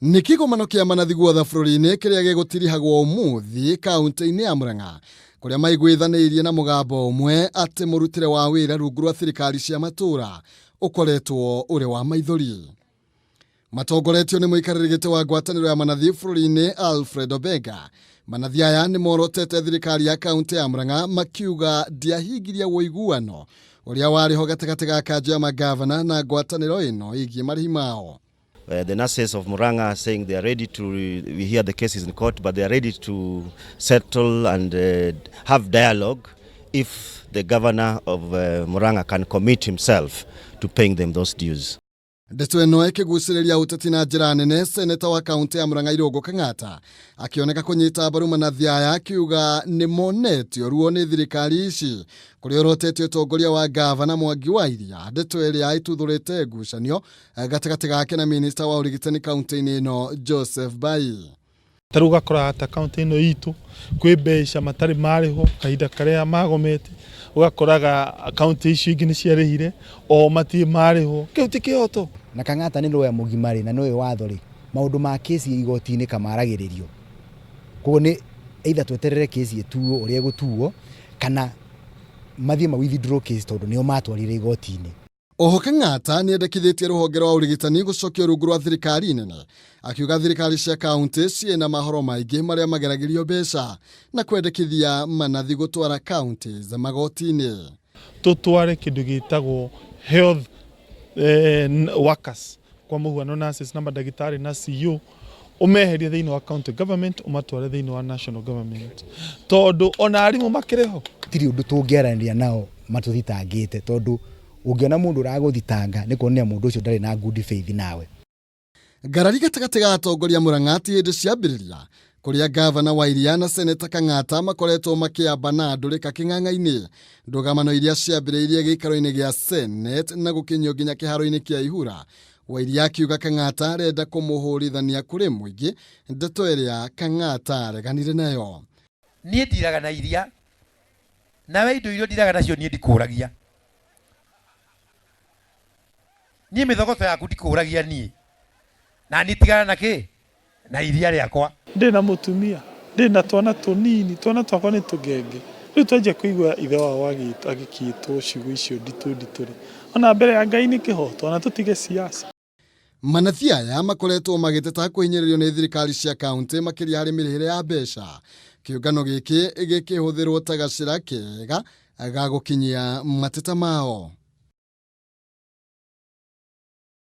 Nĩ kĩgomano kĩa manathi guotha bũrũri-inĩ kĩrĩa gĩgũtirihagwo ũmũthĩ kaunti-inĩ ya Murang'a kũrĩa maiguithanĩirie na mũgambo ũmwe atĩ mũrutĩre wa wĩra rungu rwa thirikari cia matũũra ũkoretwo ũrĩ wa maithori. Matongoretio nĩ mũikarĩri gĩtĩ wa ngwatanĩro ya manathi bũrũri-inĩ Alfred Obega, manathi aya nĩ morotete thirikari ya kaunti ya Murang'a makiuga ndĩahingirie ũiguano ũrĩa warĩ ho gatagatĩ ga kanjũ ya magavana na ngwatanĩro ĩno ĩgiĩ marĩhi mao. The nurses of Murang'a are saying they are ready to, we hear the cases in court, but they are ready to settle and have dialogue if the governor of Murang'a can commit himself to paying them those dues. Ndeto ĩno ĩkĩgucĩrĩria ũteti na njĩra nene, seneta wa kaunti ya Murang'a Irũngũ Kang'ata akĩoneka kũnyita mbaru manathi aya akiuga nĩ monetio ruo nĩ thirikari ici kũrĩa ũrotete ũtongoria wa gavana Mwangi wa Iria, ndeto ĩrĩa ĩtuthũrĩte ngucanio gatagatĩ gake na minista wa ũrigitani kaunti-inĩ ĩno Joseph Bai. Ta rĩu ũgakoraga ta kaunti ĩno itũ kwĩ mbeca matarĩ marĩhwo kahinda karĩa magomete, ũgakoraga kaunti icio ingĩ nĩ ciarĩhire o matirĩ marĩhwo, kĩu ti kĩhoto. Na Kang'ata nĩ lawyer mũgima rĩ, na nĩoĩ watho rĩ, maũndũ ma kesi igoti-inĩ kamaragĩrĩrio. Koguo nĩ either tweterere kesi ĩtuo ũrĩa ĩgũtuo kana mathiĩ ma withdraw case tondũ nĩo matwarire igoti-inĩ. Oho Kang'ata nĩendekithĩtie rũhonge rwa ũrigitani gũcokio rungu rwa thirikari nene, akiuga thirikari cia kaunti ciĩna mahoro maingĩ marĩa mageragĩrio mbeca na kwendekithia manathi gũtwara kaunti magoti-inĩ. Tũtware kĩndũ gĩtagwo health workers, kwa mũhuano nurses na mandagĩtarĩ na CEO, ũmeherie thĩinĩ wa county government ũmatware thĩinĩ wa national government, tondũ ona arimũ makĩrĩ ho. Gũtirĩ ũndũ tũngĩaranĩria nao matũthitangĩte, tondũ ũngĩona mũndũ ũragũthitanga nĩ kuonania mũndũ ũcio ndarĩ na good faith nawe. Ngarari gatagatĩ ga atongoria Murang'a ti hĩndĩ ciambĩrĩria, kũrĩa gavana wa Iria na seneta Kang'ata makoretwo makĩamba na ndũrĩka kĩng'ang'a-inĩ, ndũgamano iria ciambĩrĩirie gĩikaro-inĩ gĩa Senate na gũkinyio nginya kĩharo-inĩ kĩa Ihura. Wairia akiuga Kang'ata arenda kũmũhũrithania kũrĩ mũingĩ, ndeto ĩrĩa Kang'ata areganire nayo. Niĩ ndiraga na iria, nawe indo iria ndiraga nacio niĩ ndikũragia. Niĩ mĩthogoto yaku ndikũragia niĩ, na niĩ tigana na kĩ na iria rĩakwa. Ndĩ na mũtumia, ndĩ na twana tũnini, twana twakwa nĩ tũgenge. Rĩu twanjia kũigua ithe wao agĩkĩtwo ciugo icio nditũ nditũ rĩ, ona mbere ya Ngai nĩ kĩhoto, ona tũtige siasa. Manathi aya makoretwo magĩteta kũhinyĩrĩrio nĩ thirikari cia kaunti makĩria harĩ mĩrĩhĩre ya mbeca. Kĩũngano gĩkĩ gĩkĩhũthĩrwo ta gacĩra kega ga gũkinyia mateta mao.